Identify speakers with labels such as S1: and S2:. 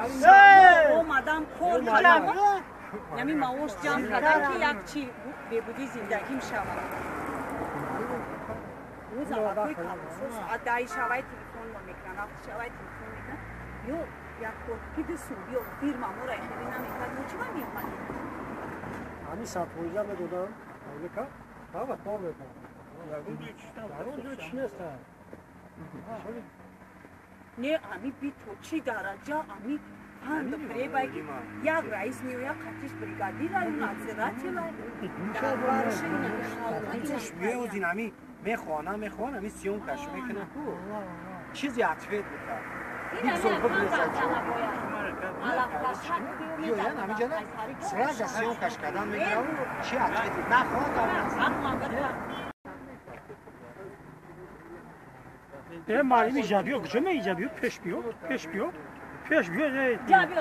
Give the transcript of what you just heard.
S1: Омадам, кор кардам, ями маош ҷамъ кардам, ки як чи бебудӣ зиндагим шавад. Завакои калосо соат 10 шавай, телефон мекунам, 7 шавай, телефон мекунам. Ё як ки дусум ё фирма моро хеле намекард, мо чиба меомадем?
S2: Ҳамин 100% медодам, ка ҳама кор мекунам. Ягон ҷой чӣ нестам.
S1: Не, ами би то чӣ дараҷа ами панду фиребай, ки як раис меояд, қатиш бригадира, надзирателя.
S3: Меозин, ами мехоҳам, мехоҳам, ами съёмкаш мекунам, ку чизе ответ бикард. Биёян ҳамиҷана, сразу съёмкаш кардан мегирам, чи ответ нахоҳад.
S2: Э, маълими ҷабиё куҷо меиҷабиё? Пеш биё, пеш биё, пеш биё.
S1: Ҷабиё.